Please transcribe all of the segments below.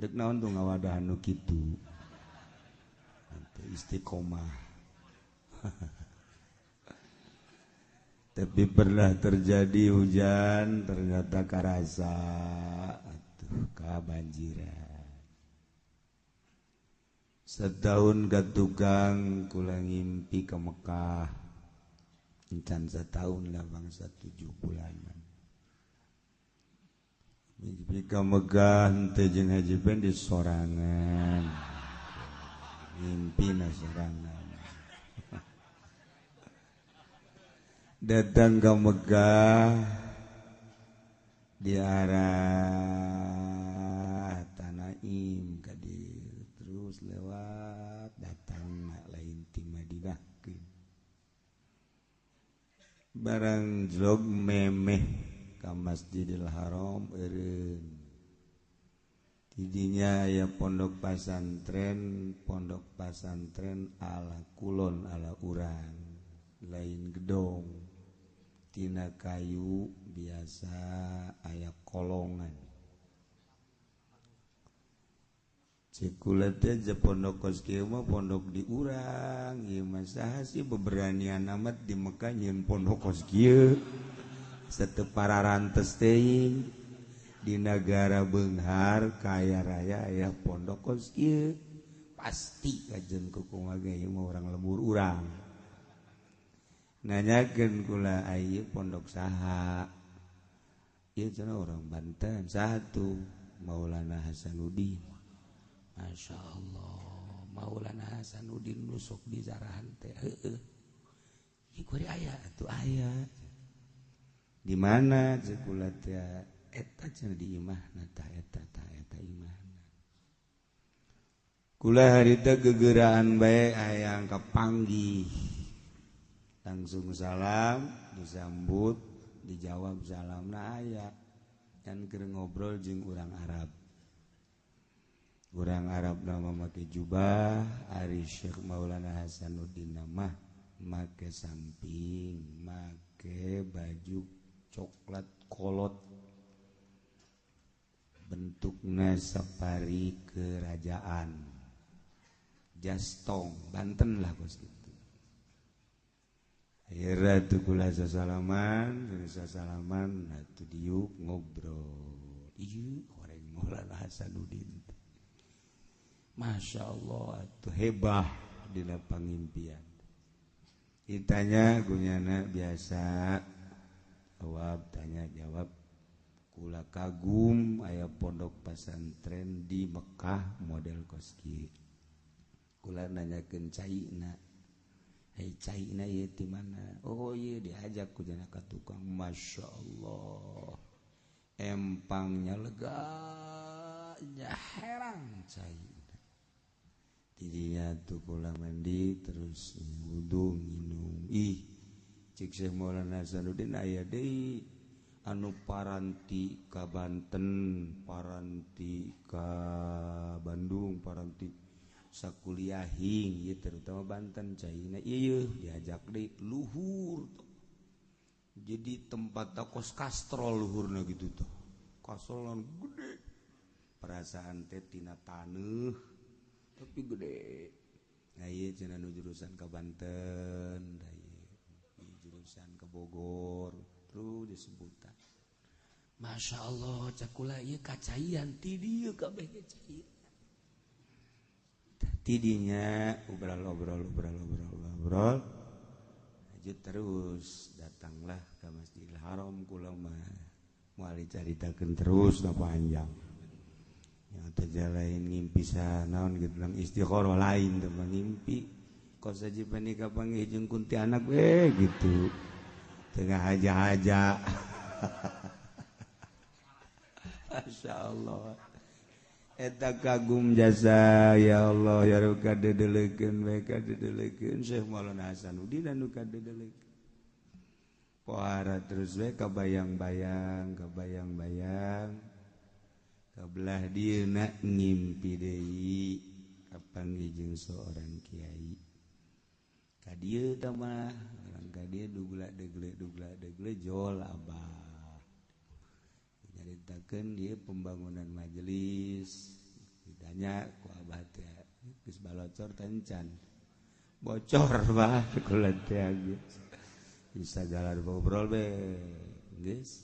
Dek naon tuh ngawadahan nu kitu. Istiqomah. Tapi pernah terjadi hujan ternyata karasa atuh kabanjiran. Setahun ke tukang kula ngimpi ke Mekah. Encan setahun lah bangsa 7 bulanan. Mimpi ke Mekah henteu jeung Haji Pendi sorangan. Mimpi na sorangan. Datang ke Mekah di arah Tanaim kadir terus lewat datang lain ti Madinah barang jlog memeh ka Masjidil Haram eureun tidinya aya pondok pasantren ala kulon ala urang lain gedong tina kayu biasa aya kolongan. Cikula teh je pondok kos kieu mah pondok di urang ieu mah saha sih beberanian amat di Mekah nyieun pondok kos kieu sateu pararantes teuing di nagara beunghar kaya raya aya pondok kos kieu pasti kajen kukumaha ge ieu mah urang lembur urang. Nanyakeun kula ieu pondok saha ieu cenah orang Banten saha tuh Maulana Hasanuddin. Masya Allah Maulana Hasanuddin nusuk di zarahan teh heueuh ieu kuari aya atuh aya di mana ceuk kula teh eta cenah di imahna tah eta tah eta imahna kula harita gegeraan bae hayang kapanggih. Langsung salam, disambut, dijawab salamna aya. Dan keur ngobrol jeung urang Arab. Urang Arab nama make jubah, ari Syekh Maulana Hasanuddin mah make samping, make baju coklat kolot. Bentukna safari kerajaan. Jastong, Banten lah bos gitu. Akhirnya tuh kula sasalaman, sasalaman, atuh diuk ngobrol. Ieu horeng Maulana Hasanuddin. Masya Allah, atuh hebah dina pangimpian. Ditanya gunyana biasa, jawab tanya jawab. Kula kagum aya pondok pesantren di Mekah model kos kieu. Kula nanyakeun caina. Hei caina ieu ti mana? Oh ieu diajak ku jana ka tukang. Masya Allah. Empangnya lega, nya herang caina. Tidinya tuh kula mandi terus wudu minum. Ih, cik Syekh Maulana Hasanuddin aya deui anu paranti ka Banten, paranti ka Bandung, paranti sakuliahing ieu terutama Banten caina ieu diajak deui luhur tuh. Jadi tempat kos kastrol luhurna gitu tuh. Kastrolan gede. Perasaan teh tina taneuh tapi gede. Nah ieu cenah nu jurusan ka Banten, da ieu jurusan ka Bogor, terus disebutan. Masya Allah cakula ieu kacaian ti dieu kabeh ge cai. Tidinya obrol-obrol lanjut terus datanglah ke Masjidil Haram kula mah moal dicaritakeun terus da panjang. Yang teh lain ngimpi naon gitu lang istikharah lain teh ngimpi kos saji panika panggih jeung kuntianak we gitu. Tengah haja-haja. Masya Allah. Eta kagum jasa ya Allah ya Rabb kadedelekeun we kadedelekeun Syekh Maulana Hasanuddin anu kadedelekeun. Pohara terus we kabayang-bayang kabayang-bayang kabelah dieuna ngimpi deui kapanggih jeung seorang kiai. Ka dieu tah mah urang ka dieu dugla degle jol abah. Nyaritakeun dia pembangunan majelis Nya ku abah teh geus balocor tencan. Bocor bah kula teh geus. Bisa galar ngobrol be geus.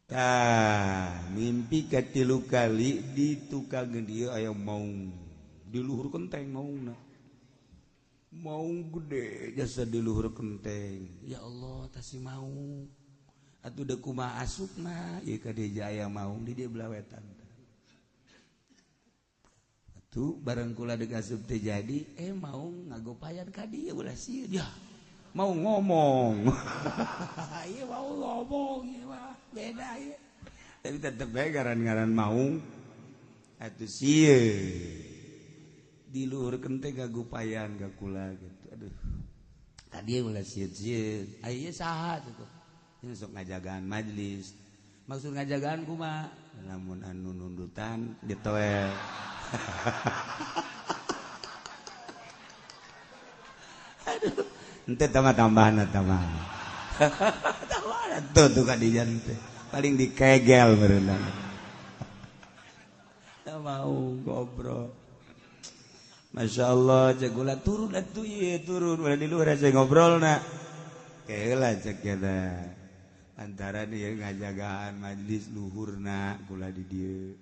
Tah, mimpi katilu kali di tukang dieu aya maung di luhur kenteng maungna. Maung gede jasa di luhur kenteng. Ya Allah, tah si maung. Atuh deuk kumaha asupna ieu ka dieu aya maung di dieu belah wetan. Atuh bareng kula deuk asup teh jadi maung ngagopayan ka dieu ulah sieun. Ya, mau ngomong. Ieu mau ngomong ieu mah beda ieu. Tapi tetep bae ngaran-ngaran maung atuh sieun. Di luhur kenteng ngagopayan ka kula gitu. Aduh. Tadi ulah sieun-sieun. Aya saha tuh? Sok ngajagaan majlis. Maksud ngajagaan kumaha? Lamun anu nundutan ditoel. Aduh, ente tambah-tambahan tambah. Tambahan tuh tuh kadijan teh. Paling dikegel meureunna. Teu mau ngobrol. Masya Allah, cek gula turun atuh ieu turun ulah di luhur saya ngobrolna. Keheula cek eta. Antara dia ngajagaan majlis luhurna kula di dieu.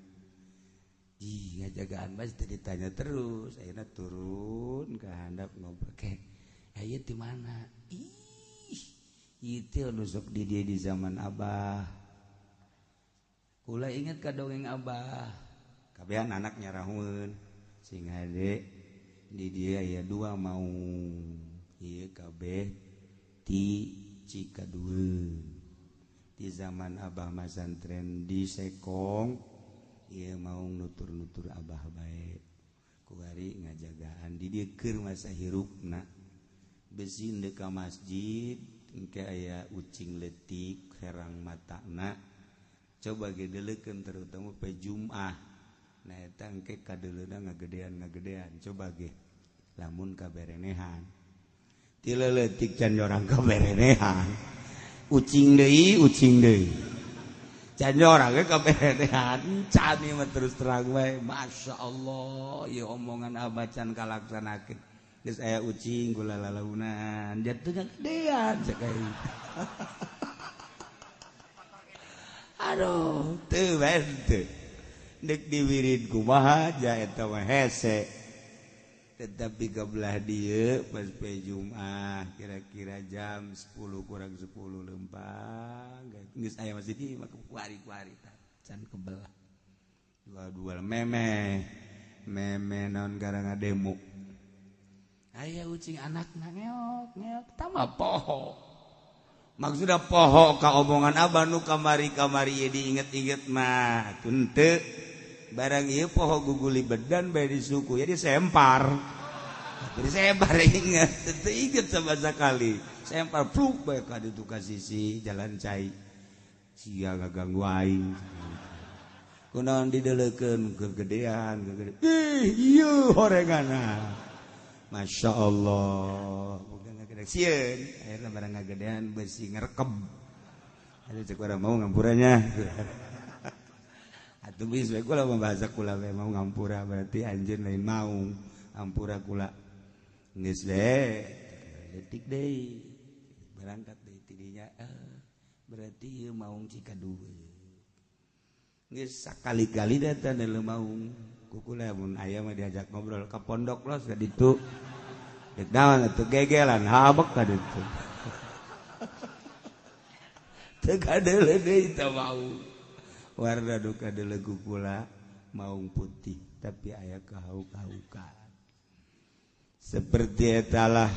Ih, ngajagaan majlis ditanya terus, ayeuna turun ka handap ngobrol ke. Aya di mana? Ih, itu nu sok di dieu di zaman Abah. Kula inget ka dongeng Abah. Kabehan anak nyarahueun. Sing hade di dieu aya dua maung. Ieu kabeh ti Cikaduen. Di zaman Abah masantren di Sekong ieu maung nutur-nutur Abah bae kuari ngajagaan di dieu keur masa hirupna besi deuk ka masjid engke aya ucing leutik herang matana coba ge deuleukeun terutama pe Jumat nah eta engke kadeuleuna ngagedean-ngagedean coba ge lamun kaberenehan ti leutik can orang kaberenehan ucing deui can orang ge kaberenehan can ieu mah terus terang wae Masya Allah ieu omongan abah can kalaksanakeun geus aya ucing gula lalaunan jatuhnya gedean cek aing. Aduh teu bae teu deuk diwirid kumaha ja eta mah hese. Tetapi kebelah dia pas pe Jumat kira-kira jam 10 kurang 10 lempang geus aya masjid ieu mah kuari-kuari can kebelah dua-dua meme meme naon gara ngademo aya ucing anakna ngeok ngeok tambah poho maksudna poho ka omongan abah nu kamari-kamari ieu diinget-inget mah teu barang ieu poho guguli bedan bae di suku jadi sempar. Jadi sempar inget, teu inget sama sekali. Sempar pluk bae ka ditu ka sisi jalan cai. Sia ngaganggu aing. Kunaon dideleukeun kegedean, kegedean. Ih, ieu horenganna. Masya Allah. Bukan ngagedean sieun, akhirna barang ngagedean beusi ngerekem. Aduh cek urang mau ngampuranya. Atuh geus we kula membahasa kula we mau ngampura berarti anjeun lain mau ampura kula. Geus we detik deui berangkat deui tidinya berarti ieu maung Cikadua. Geus sakali-kali datang deuleu maung ku kula mun aya mah diajak ngobrol ka pondok los ka ditu. Deuk naon atuh gegelan habek ka ditu. Teu kadeuleu deui teh maung. Warna duka delegu kula maung putih tapi aya kahauk-hahukan seperti etalah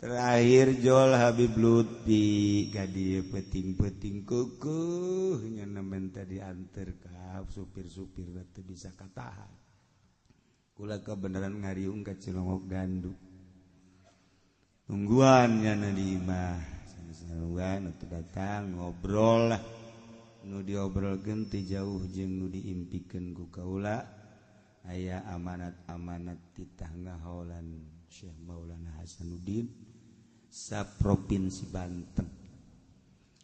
terakhir jol Habib Lutfi ka dieu peting-peting keukuh nya menta dianter ka supir-supir teu bisa katahan kula kebenaran ngariung ka Cilongok Gandu tungguan nya di imah sanuan atuh datang ngobrol lah nu diobrolkeun ti jauh jeung nu diimpikeun ku kaula aya amanat-amanat titah ngaholan Syekh Maulana Hasanuddin sa provinsi Banten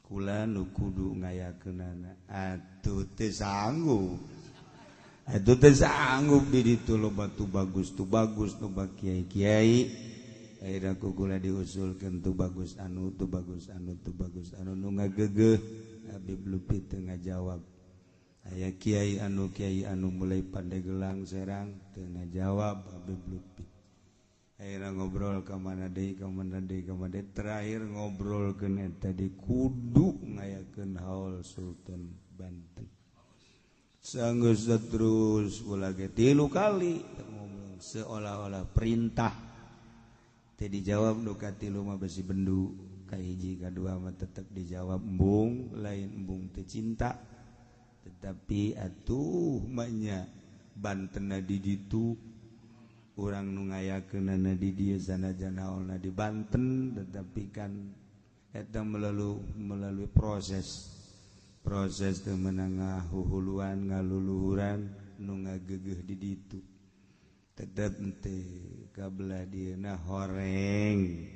kula nu kudu ngayakeunana atuh teu sanggup Itu teh sanggup di ditu loba tu bagus tu bagus loba kiai-kiai. Akhirnya ku kula diusulkeun tu bagus anu tu bagus anu tu bagus anu nu ngagegeh Habib Lutfi teu ngajawab. Aya kiai anu mulai Pandegelang Serang teu ngajawab Habib Lutfi. Akhirnya ngobrol ka mana deui ka mana deui ka mana deui terakhir ngobrolkeun eta di kudu ngayakeun haul Sultan Banten. Sanggeus terus kula ge 3 kali ngomong seolah-olah perintah. Teu dijawab nu katilu mah besi bendu, kahiji kadua mah tetep dijawab embung, lain embung teu cinta. Tetapi atuh mah Bantenna di ditu urang nu ngayakeunana di dieu sanajan haolna di Banten, tetapi kan eta melalui proses teu meunang ngahuhuluan ngaluluhuran nu ngagegeuh di ditu tetep teh kabelah dieuna horeng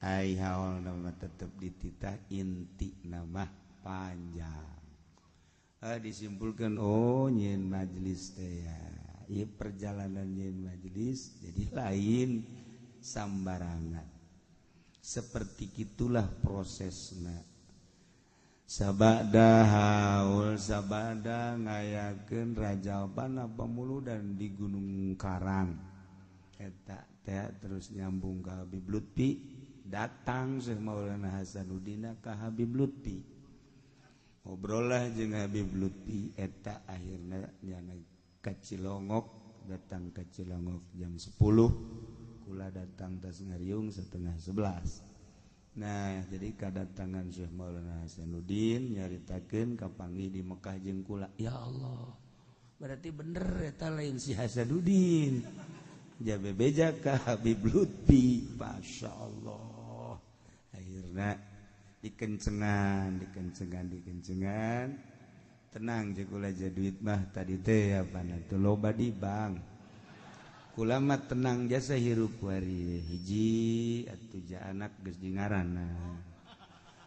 ai haolna mah tetep dititah intina mah panjang. Disimpulkan oh nyeun majelis teh ya ieu perjalanan nyeun majelis jadi lain sambarangan. Seperti itulah prosesna. Sabada haul sabada ngayakeun rajaban pamuludan di Gunung Karang eta teh terus nyambung ka Habib Lutfi, datang Syekh Maulana Hasanuddin ka Habib Lutfi, ngobrollah jeung Habib Lutfi eta akhirna nyana ka Cilongok, datang ka Cilongok jam 10 kula datang tas ngariung 10:30. Nah, jadi kedatangan Syekh Maulana Hasanuddin nyaritakeun kapanggih di Mekah jeung kula. Ya Allah, berarti bener eta lain si Hasanuddin. Jabe beja ka Habib Lutfi, Masya Allah. Akhirna dikencengan. Tenang jeung kula aja duit mah tadi teh apana teu loba di bank. Kula mah tenang jasa hirup wari hiji atuh ja anak geus di ngaranna.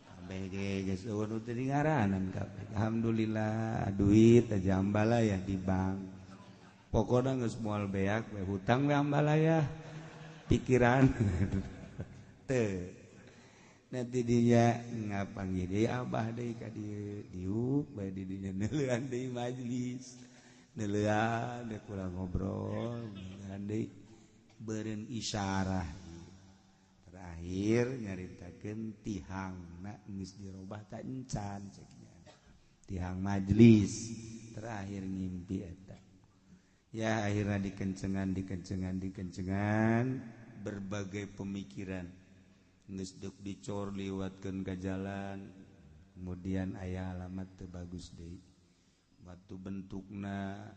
Kabeh ge geus eueuh nu teu di ngaranan kabeh. Alhamdulillah duit aja ambalaya di bank. Pokona geus moal beak we hutang we ambalaya. Pikiran teu. Nanti dinya ngapanggih deui abah deui ka dieu diuk bae di dinya neuleuan deui majelis. Neuleuan deui kurang ngobrol neuleuan deui beureun isyarah. Terakhir nyaritakeun tihangna geus dirobah ta encan cek nya. Tihang majelis terakhir ngimpi eta. Ya akhirnya dikencengan berbagai pemikiran. Geus deuk dicor liwatkeun ka jalan, kemudian aya alamat teu bagus deui. Waktu bentukna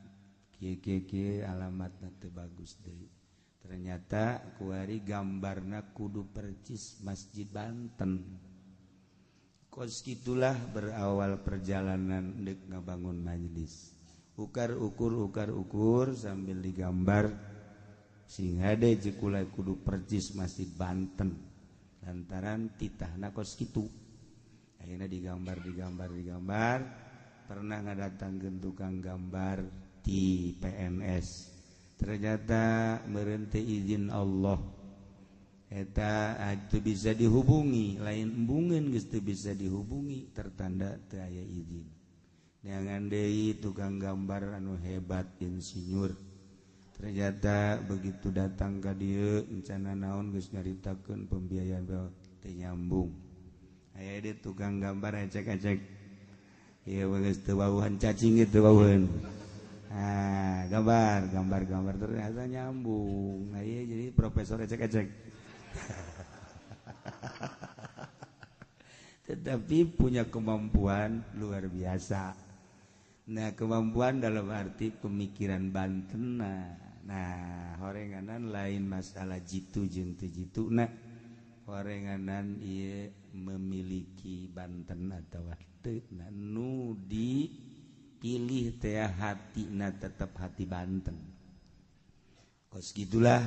kieu-kieu alamatna teu bagus deui. Ternyata kuari gambarna kudu percis Masjid Banten. Kos kitulah berawal perjalanan deuk ngabangun majelis. Ukar ukur sambil digambar sing hade jeung kula kudu percis Masjid Banten. Lantaran titahna kos kitu. Akhirnya digambar. Pernah ngadatangkeun tukang gambar di PNS. Ternyata meureun teu izin Allah. Eta teu bisa dihubungi, lain embungeun geus teu bisa dihubungi, tertanda teu aya izin. Neangan deui tukang gambar anu hebat insinyur. Ternyata begitu datang ka dieu encana naon geus nyaritakeun pembiayaan teu nyambung. Aya deui tukang gambar ecek-ecek. Ieu geus teu wauhan cacing teu wauheun. Ah, gambar ternyata nyambung. Nah, ieu jadi profesor ecek-ecek. Tetapi punya kemampuan luar biasa. Nah, kemampuan dalam arti pemikiran Banten. Nah, horenganan lain masalah jitu jeung teu jitu. Nah, horenganan ieu memiliki Banten atawa teu. Nah, nu dipilih teh hatina tetap hati Banten. Kos gitulah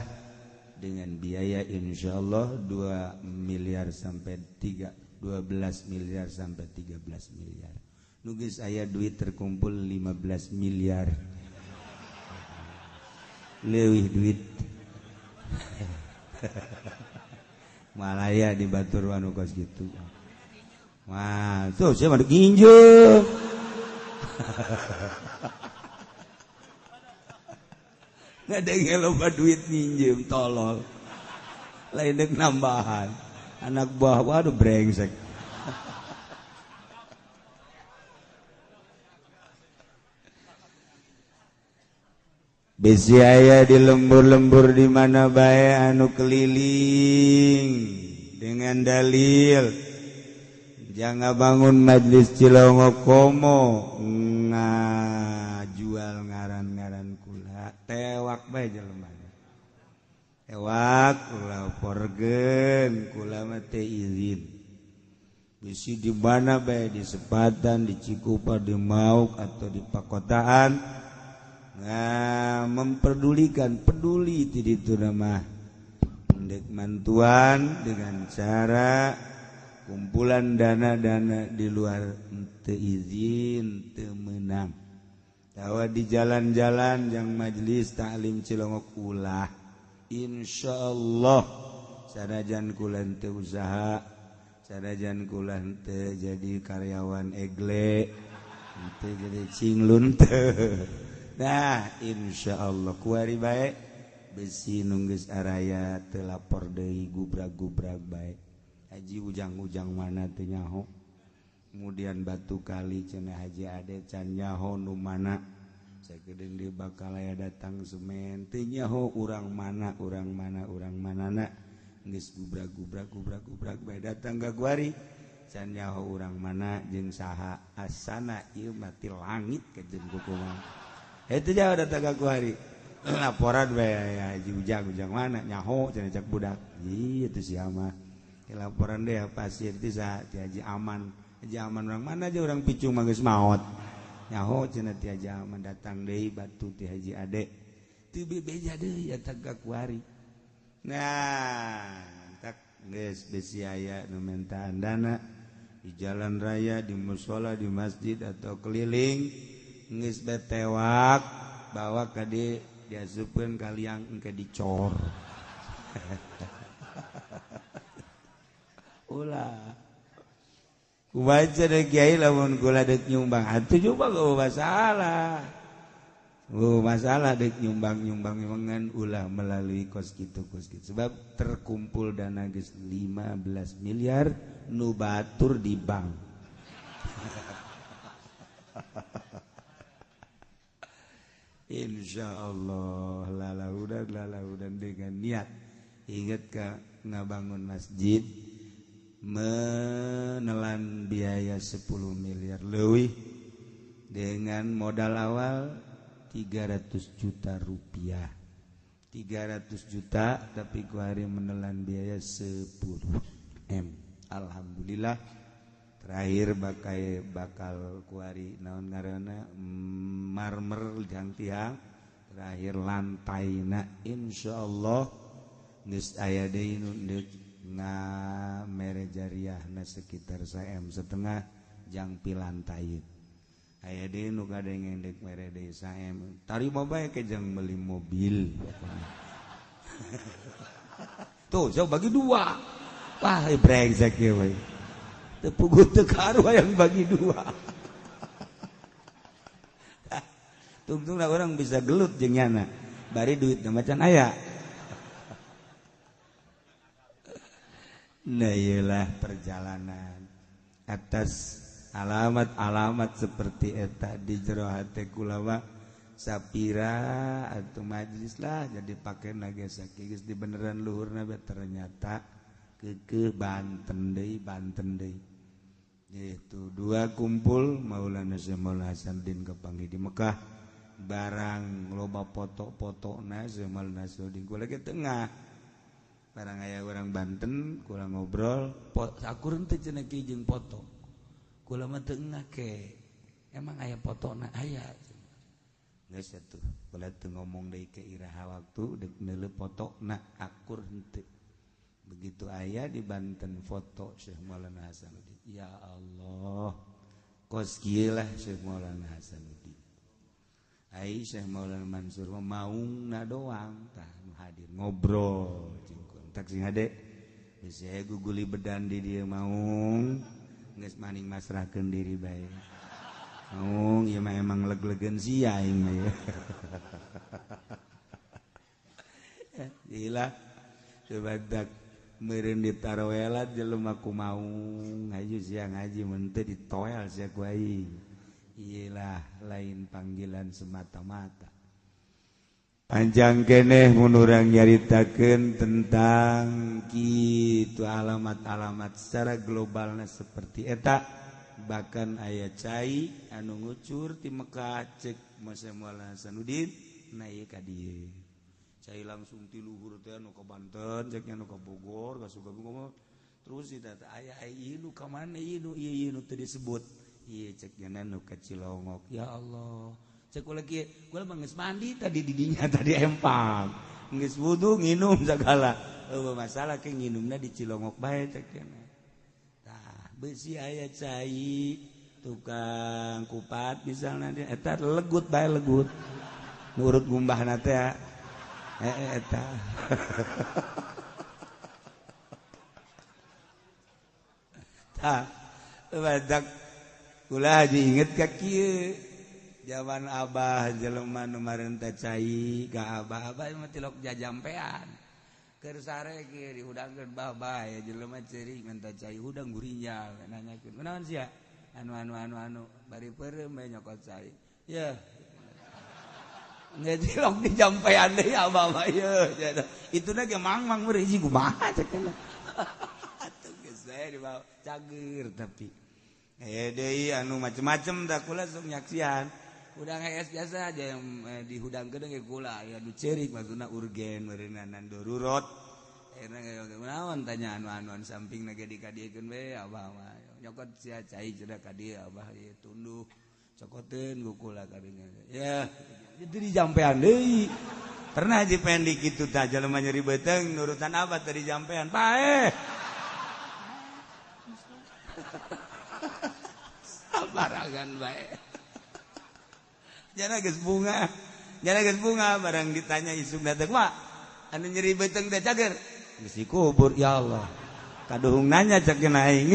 dengan biaya insyaallah 2 miliar sampai 3, 12 miliar sampai 13 miliar. Nu geus aya duit terkumpul 15 miliar. Leuwih duit. Malaya di batur anu kos kitu. Wah, tuh saya mah nginjem. Ngadenge loba duit nginjem tolol. Lain dek nambahan. Anak buah waduh brengsek. Besi aya di lembur-lembur di mana bae anu keliling dengan dalil jangan bangun majlis Cilongok komo ngajual ngaran-ngaran kula tewak bae jelema tewak kula porgen kula mah teu izin bisi di mana bae di Sepatan di Cikupa di Mauk atau di Pakotaan. Nah, memperdulikan peduli tidak itu nama pendek mantuan dengan cara kumpulan dana-dana di luar teu izin teu meunang tawa di jalan-jalan yang majelis taklim Cilongok ulah insyaallah sanajan kula teu usaha sanajan kula teu jadi karyawan egle teu jadi cinglun teu. Nah insyaallah kuari bae besi nunggus araya teu lapor deui gubrak-gubrak bae haji ujang-ujang mana teu nyaho kemudian batu kali cenah haji ade can nyaho nu mana sakedeung deui bakal aya datang semen teu nyaho urang mana urang mana urang manana geus gubrak-gubrak gubrak-gubrak bae datang ka kuari can nyaho urang mana jeung saha asana ieu mah ti langit ka jeung kumaha. Itu jauh datang ke kuari laporan bae haji ujang-ujang mana nyaho cenah cak budak ieu teh siapa laporan deh pasir teh saha ti Haji Aman Haji Aman urang mana aja urang picung mah geus maot nyaho cenah ti Haji Aman datang deui batu ti Haji Ade teu bebeja deui datang ka kuari. Nah tak geus besi aya nu mintaan dana di jalan raya di musala di masjid atau keliling geus betewak bawa ka di diasupkeun ka liang engke dicor. Ulah kumaha deui kiai lamun kula deuk nyumbang atuh nyumbang eueuh masalah. Oh masalah deuk nyumbang-nyumbang ngan ulah melalui kos kitu kos kitu sebab terkumpul dana geus 15 miliar nu batur di bank. Insyaallah lalaudan dengan niat ingat ke ngabangun masjid menelan biaya 10 miliar leuwih dengan modal awal 300 juta rupiah 300 juta tapi ku hari menelan biaya 10 M. Alhamdulillah terakhir bakai bakal kuari naon ngaranna marmer jang tiang terakhir lantaina insyaallah geus aya deui nu deuk ngamere jariahna sekitar 1,5 M jang pilantai aya deui nu kadenge deuk mere deui 1 M tarima bae ke jang meuli mobil. Tuh saya bagi dua wah brengsek ieu we tepugu teu karuh yang bagi dua. Tungtungna orang bisa gelut jeung nyana bari duit macan aya. Nah iyalah perjalanan atas alamat-alamat seperti eta di jero hate kula mah sapira atau majlis lah jadi pake nage sakieu geus dibeneran luhurna bae ternyata kekeh Banten deui yaitu dua kumpul Maulana Syekh Maulana Hasanuddin kepanggih di Mekah barang loba foto-fotona Syekh Maulana Hasanuddin kula ge tengah barang aya urang Banten kula ngobrol akur teu cenah ki jeung foto kula mah teu ngah ke emang aya fotona aya geus atuh kula teu ngomong deui ke iraha waktu deuk neuleuh fotona akur henteu. Begitu ayah di Banten foto Syekh Maulana Hasanuddin. Ya Allah, kos kieu lah Syekh Maulana Hasanuddin. Ai Syekh Maulana Mansur mah maungna doang tah nu hadir ngobrol jeung kontak sing hade geus guguli bedan di dieu maung geus maning masrahkeun diri bae. Maung ieu mah emang leg-legen sia aing mah ya. Gila sebadak meureun ditarowelat jelema ku maung hayu sia ngaji mun teu ditoel sia ku aing. Iyalah lain panggilan semata-mata. Panjang keneh mun urang nyaritakeun tentang kitu alamat-alamat secara globalna seperti eta. Bahkan aya cai anu ngucur ti Mekah cek Masa Maulana Hasanuddin na ieu ka dieu. Cai langsung ti luhur teh anu ka Banten cek anu ka Bogor ka Sukabumi terus eta aya ieu nu ka mana ieu nu ieu nu teu disebut. Iya cek jana nu ka Cilongok ya Allah cek kula kieu kula mah geus mandi tadi di dinya tadi empang geus wudu nginum sagala eueuh masalah ke nginumna di Cilongok bae cek jana tah beusi aya cai tukang kupat misalna eta legut bae legut nurut gumbahna teh eta tah badak kula haji inget ka kieu jaman abah jelema nu marenta cai ka abah abah mah tilok jajampean keur sare kieu dihudangkeun bah bae jelema ceurik menta cai hudang gurinya nanyakeun kunaon sia anu anu anu anu bari peureum bae nyokot cai yeuh ngejilok di jampean deui abah mah yeuh ituna ge mangmang meureun hiji kumaha cek atuh geus bae dibawa cager tapi deui anu macem-macem da kula sok nyaksian hudang hees biasa aja yang dihudangkeun ge kula aya nu ceurik maksudna urgen meureunna darurat akhirna naon tanya anu-anuan sampingna ge dikadiekeun we abah mah nyokot sia cai cenah ka dieu abah ieu tunduh cokoteun ku kula kadinya ya itu dijampean deui pernah haji pendi kitu tah jelema nyeri beuteung nurutan abah teh dijampean paeh barangan bae. Jana geus bunga. Jana geus bunga barang ditanya isuk datang, "Mak, anu nyeri beuteung teh cager?" Geus dikubur, ya Allah. Kaduhung nanya cek aing.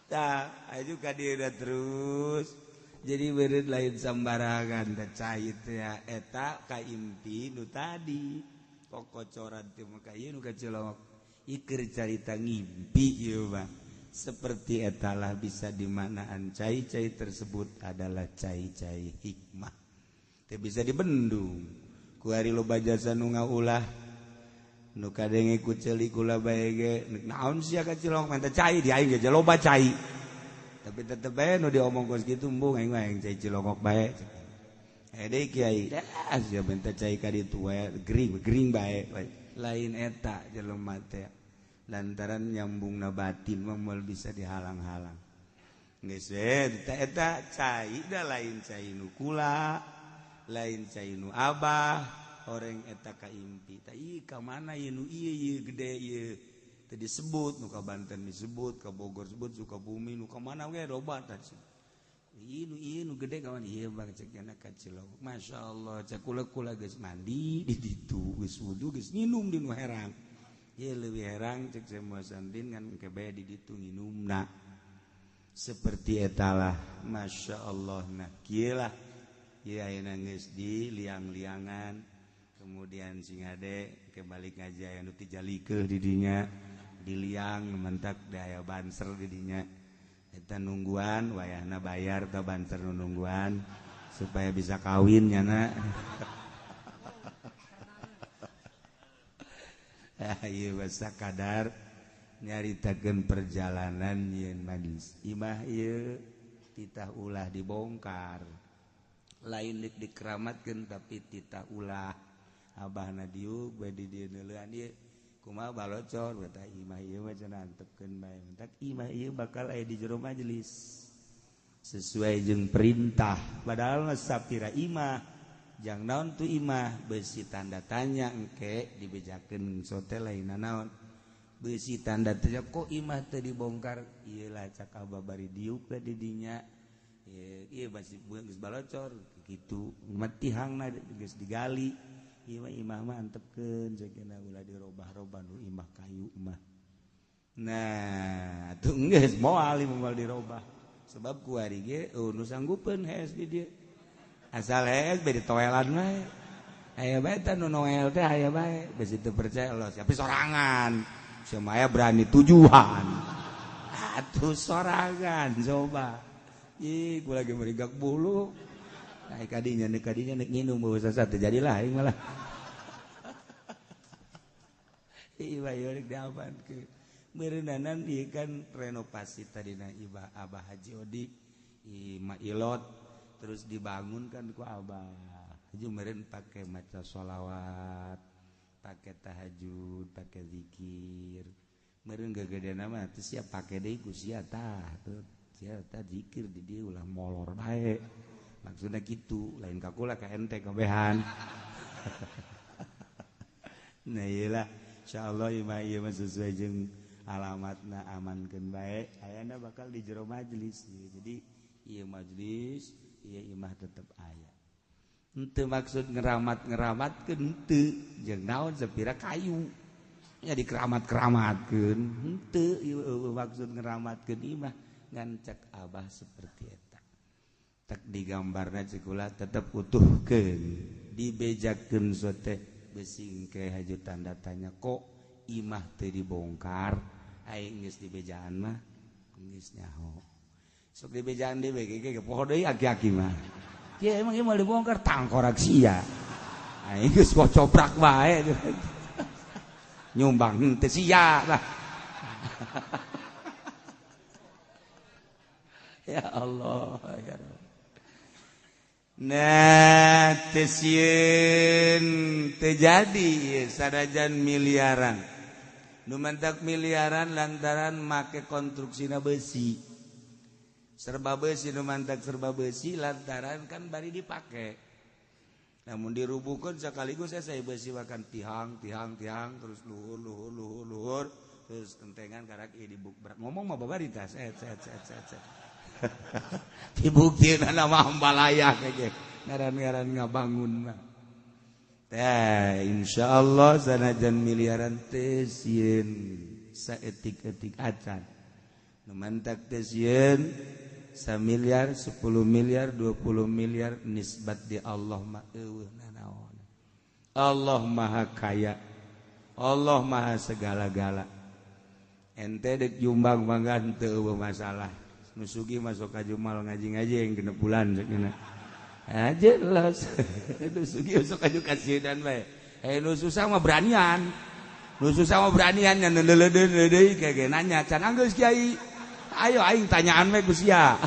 Tah, aju ka dieu terus. Jadi beureut lain sambarangan teh cai teh eta ka impi nu tadi. Kokocoran teh mah ka ieu nu ka Cilongok. Iker carita ngimpi ieu mah. Seperti etalah bisa dimaknaan cai-cai tersebut adalah cai-cai hikmah. Teu bisa dibendung. Ku ari loba jasa nu ngaulah nu kadenge ku ceuli kula bae ge naon sia ka Cilongok menta cai di aing ge loba cai. Tapi tetep bae nu diomong kos kitu embung aing mah aing cai Cilongok bae. Deui kiai, dah sia menta cai ka ditu wae gering gering bae. Lain eta jelema teh. Lantaran nyambungna batin mah moal bisa dihalang-halang. Geus eta cai da lain cai nu kula, lain cai nu abah, horeng eta ka impi. Tah ieu ka mana ieu nu ieu ieu gede ieu. Teu disebut nu ka Banten disebut, ka Bogor disebut, Sukabumi nu ka mana we loba tah disebut. Ieu nu ieu nu gede ka mana ieu bang cek nya ka Cilongok. Masyaallah cek kula-kula geus mandi di ditu, geus wudu geus nginum di nu herang. Ye leuwih herang cek semua sandin kan kebaya di ditu nginumna. Seperti etalah Masya Allah. Nah kieu lah ieu ayeuna geus di liang-liangan kemudian sing hade kebalik ngaji aya nu tijalikeuh di dinya di liang mentak daya banser di dinya eta nungguan wayahna bayar ta banser nu nungguan supaya bisa kawin nyana. Ieu basa kadar nyaritakeun perjalanan yeun majelis imah ieu titah ulah dibongkar lain dik dikeramatkeun tapi titah ulah abahna diuk bae di dieu neuleuan ieu kumaha balocor tah imah ieu mah cenah antepkeun bae mentak imah ieu bakal aya di jero majelis sesuai jeung perintah padahal mah sapira imah jang naon tu imah besi tanda tanya engke dibejakeun sote lain naon besi tanda tanya kok imah teu dibongkar ieu lah cak abah bari diuk lah di dinya Ieu masih geus balocor kitu mah tihangna geus digali. Ieu mah imah mah antepkeun sakeuna ulah dirobah-robah nu imah kayu mah. Nah, atuh geus moal moal dirobah. Sebab kuari ge nu sanggupeun hees di dieu. Asal hees bari toelan mah. Aya bae teh nu noel teh aya bae, besi teu percaya Allah, tapi sorangan. Sia berani tujuan. Atuh sorangan coba. Ih, gua lagi merigak bulu. Nah, kadinya nek nginum bau sasat jadilah aing malah. Ih, bae rek diapankeun. Meureunnanan ieu kan renovasi tadina Ibah Abah Haji Odi, Ima Ilot terus dibangunkan ku Abah. Haji meureun pake maca sholawat, pake tahajud, pake zikir. Meureun gegedeuna mah teu sia pake deui ku sia tah, tuh sia tah zikir di dieu ulah molor bae. Maksudna kitu, lain ka kula ka ente kabehan. Nah ieu lah, insyaallah imah ieu mah sesuai jeung alamatna amankeun bae, ayana bakal di jero majelis. Jadi ieu majelis, ieu imah tetep aya. Henteu maksud ngeramat-ngeramatkeun henteu, jeung naon sapira kayu. Nya dikeramat-keramatkeun, henteu ieu maksud ngeramatkeun imah ngan cek Abah seperti eta. Tek digambarna cek kula tetep utuhkeun, dibejakeun sote besi engke haju tanda tanya kok imah teu dibongkar, aing geus dibejaan mah geus nyaho. Sok dibejaan deui we ge poho deui aki-aki mah. Ya emang ieu mah dibongkar tangkorak sia. Aing geus kocoprak bae. Nyumbang henteu sia lah. Ya Allah ya Rabb. Nah teu sieun teu jadi sanajan miliaran. Nu mantak miliaran lantaran make konstruksina besi. Serba besi nu mantak serba besi lantaran kan bari dipake. Namun dirubuhkeun sekaligus saya besi makan tihang tihang tihang terus luhur luhur luhur luhur terus kentengan karak ieu dibuk ngomong mah babari tah set set set set set. Dibuktina nama ambalaya kayak ngaran-ngaran ngabangun mah. Teh insyaallah sanajan miliaran teh sieun saetik-etik acan. Nu mantak teh sieun 1 miliar, 10 miliar, 20 miliar nisbat di Allah mah eueuh nanaon. Allah Maha Kaya. Allah Maha segala-gala. Ente dek jumbang mangga teu eueuh masalah. Nu sugih masuk ka jumal ngaji-ngaji yang 6 bulan cenah. Aja jelas. Nu sugih masuk ka kasieunan bae. Nu susah mah beranian. Nu susah mah beranian nya neuleudeun deui kayak nanya can anggeus kiai. Ayo aing tanyaan we ku sia.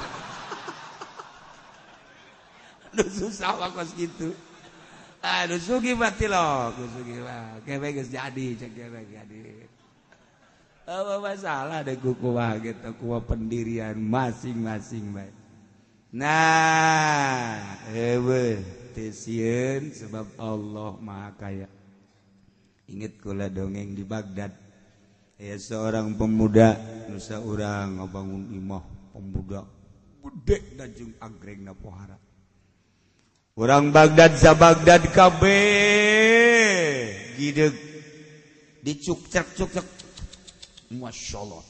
Nu susah mah kos kitu. Aduh sugih mah tilok, nu sugih mah kewe geus jadi cek kewe jadi. Apa masalah deh kukuah gitu, kuah pendirian masing-masing baik. Nah, ewe teu sieun sebab Allah Maha Kaya. Ingat kula dongeng di Baghdad. Ya seorang pemuda nusa urang ngabangun imah pemuda gede da jeung agrengna pohara. Urang Baghdad sa Baghdad kabeh gideg dicuk-cek-cuk-cek. Masya Allah.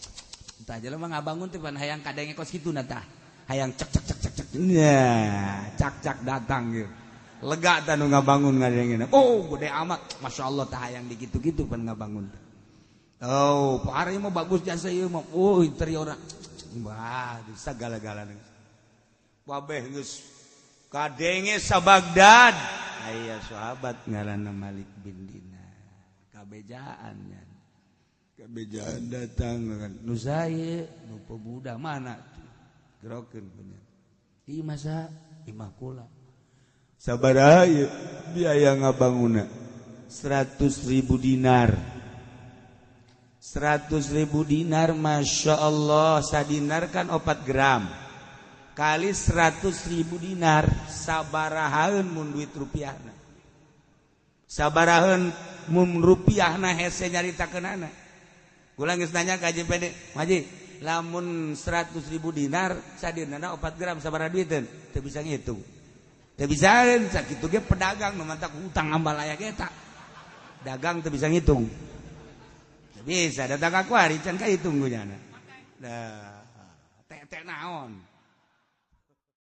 Entah jelema ngabangun teh pan hayang kadenge kos kitu na tah. Hayang cek cek cek cek cek. Nah, cak cak datang gitu. Lega tah nu ngabangun ngadengena. Oh, gede amat. Masya Allah tah hayang dikitu-kitu pan ngabangun. Oh, pare mah bagus jasa ieu mah. Oh, interiorna. Wah, segala-galana. Kabeh geus kadenge sa Baghdad. Aya sahabat ngaranna Malik bin Dinar. Kabejaan nya. Kabejaan datang kan. Nu saye, nu pemuda mana tuh? Gerokeun punya. Ieu masa imah kula. Sabaraha ieu biaya ngabangunna? 100.000 dinar. 100.000 dinar, Masya Allah, sadinar kan 4 gram. Kali 100.000 dinar, sabarahaeun mun duit rupiahna. Sabarahaeun mun rupiahna hese nyaritakeunana. Kula geus nanya ka Haji Pede, "Haji, Lamun 100.000 dinar sadinana 4 gram, sabaraha duiteun? Teu bisa ngitung, teu bisa. Sakitu ge pedagang nu mantak hutang ambalaya ge eta dagang teu bisa ngitung, teu bisa. Datang ka kuari can kahitung gunyana. Dah teh teh naon.